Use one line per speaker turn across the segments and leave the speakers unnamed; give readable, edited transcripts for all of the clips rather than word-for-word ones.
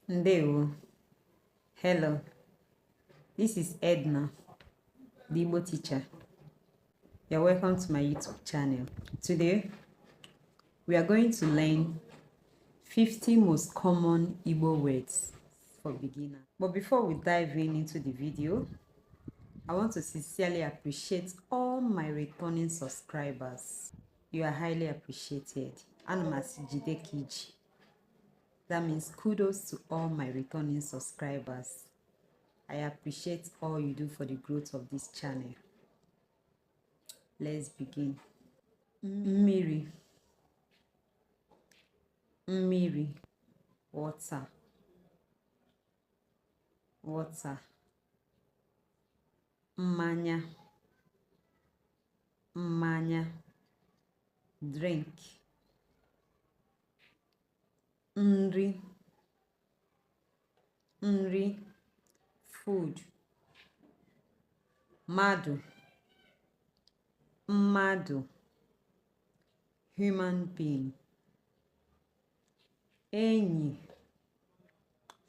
Ndewo. Hello. This is Edna, the Igbo teacher. You're welcome to my YouTube channel. Today, we are going to learn 50 most common Igbo words for beginners. But before we dive in into the video, I want to sincerely appreciate all my returning subscribers. You are highly appreciated. Ana m asị jide ka i ji. That means kudos to all my returning subscribers. I appreciate all you do for the growth of this channel. Let's begin. Mmiri, mmiri, water, water. Mmanya, mmanya, drink. Nri, nri, food. Mmadụ, mmadụ, human being. Enyi,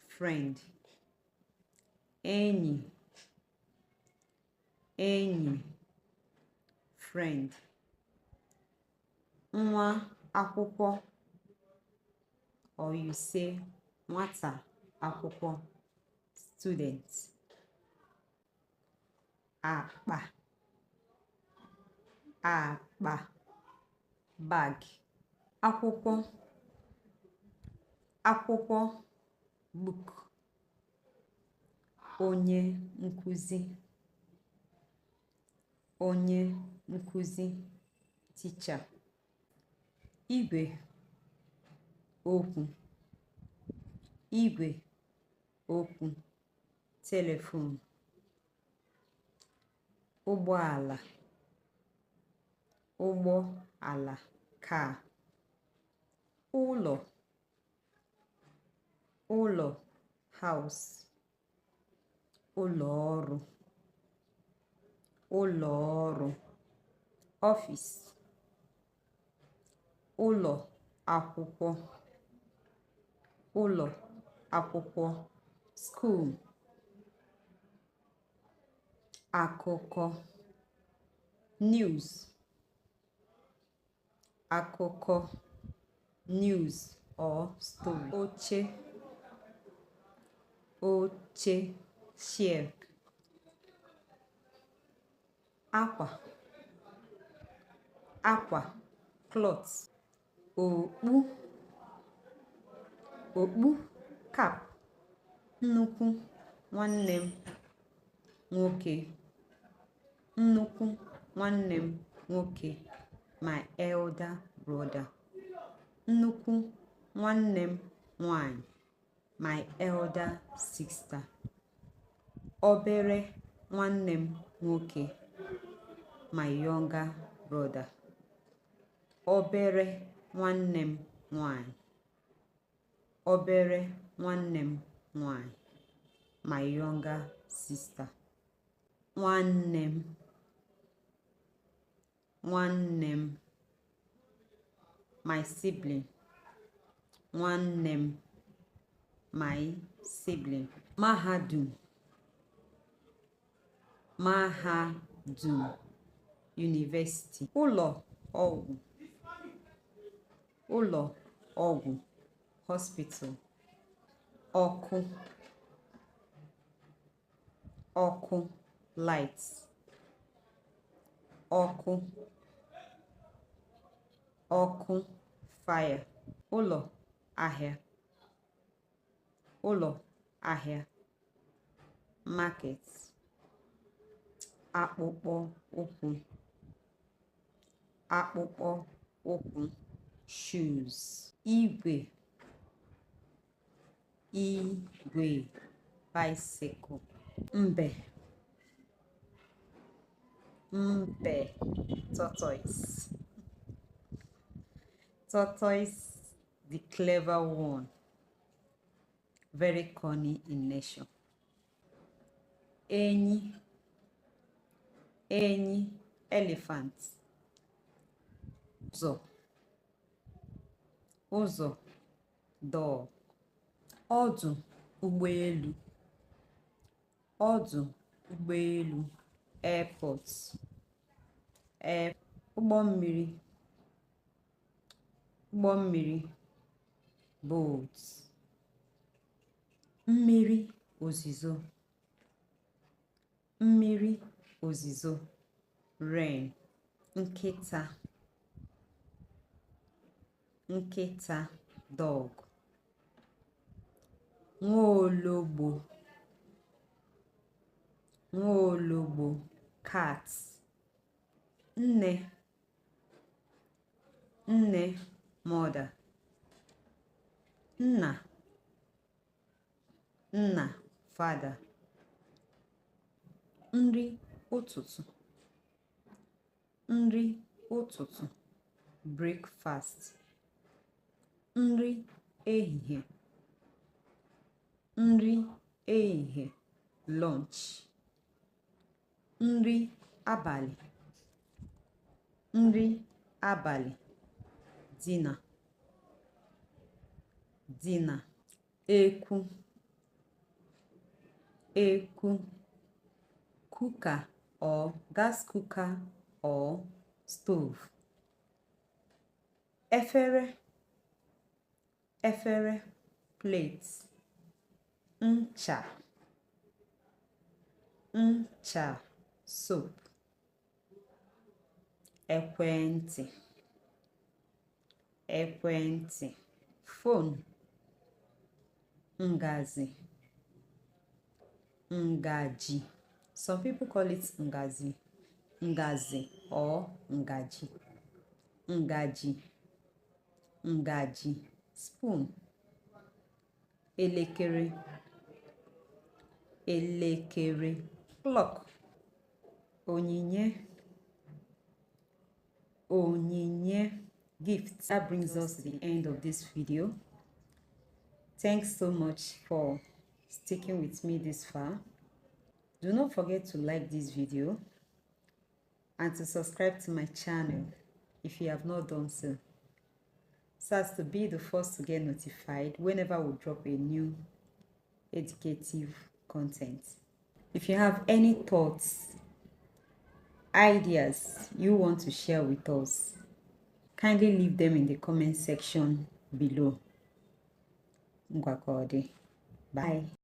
friend. Enyi, enyi, friend. Nwa akwụkwọ, or you say nwata akwụkwọ, student. Akpa, akpa, bag. Akwụkwọ, akwụkwọ, book. Onye nkuzi, onye nkuzi, teacher. Igwe okwu, igwe okwu, telephone. Ụgbọala, ụgbọala, car. Ụlọ, ụlọ, house. Ụlọ ọrụ, ụlọ ọrụ, office. Ụlọ akwụkwọ, ụlọ akwụkwọ, school. Akụkọ, news. Akụkọ, news or story. Oche, oche, chair. Akwa, akwa, cloth. Okpu, okpu, cap. Nnukwu nwanne m nwoke, nnukwu nwanne m nwoke, my elder brother. Nnukwu nwanne m nwanyị, my elder sister. Obere nwanne m nwoke, my younger brother. Obere nwanne m nwanyị, obere nwanne m nwanyị, my younger sister. Nwanne m, nwanne m, my sibling. Nwanne m, my sibling. Mahadum, mahadum, university. Ụlọ ọgwụ, ụlọ ọgwụ, hospital. Ọkụ, ọkụ, light. Ọkụ, ọkụ, fire. Ụlọ ahịa, ụlọ ahịa, market. Akpụkpọ ụkwụ, akpụkpọ ụkwụ, shoes. Igwe, igwe, bicycle. Mbe, mbe, tortoise. Tortoise, the clever one, very cunning in nature. Enyi, enyi, elephant. Ụzọ, ụzọ, door. Ọdụ ụgbọelu, ọdụ ụgbọelu, airport. Air, ụgbọ mmiri, ụgbọ mmiri, boat. Mmiri ozizo, mmiri ozizo, rain. Nkịta, nkịta, dog. Nwaologbo, nwaologbo, cat. Nne, nne, mother. Nna, nna, father. Nri ụtụtụ, nri ụtụtụ, breakfast. Nri ehihie, nri ehihie, lunch. Nri abalị, nri abalị, dinner, dinner. Ekwu, ekwu, cooker or gas cooker or stove. Efere, efere, plate. Ncha, ncha, soap. Ekwentị, ekwentị, phone. Ngazi, ngaji. Some people call it ngazi, ngazi or ngaji. Ngaji, ngaji, spoon. Elekere, elekere, clock. Onyinye, onyinye, gift. That brings us to the end of this video. Thanks so much for sticking with me this far. Do not forget to like this video and to subscribe to my channel if you have not done so, so as to be the first to get notified whenever we drop a new educative content. If you have any thoughts, ideas you want to share with us, kindly leave them in the comment section below. Ngwa ka ọ dị. Bye.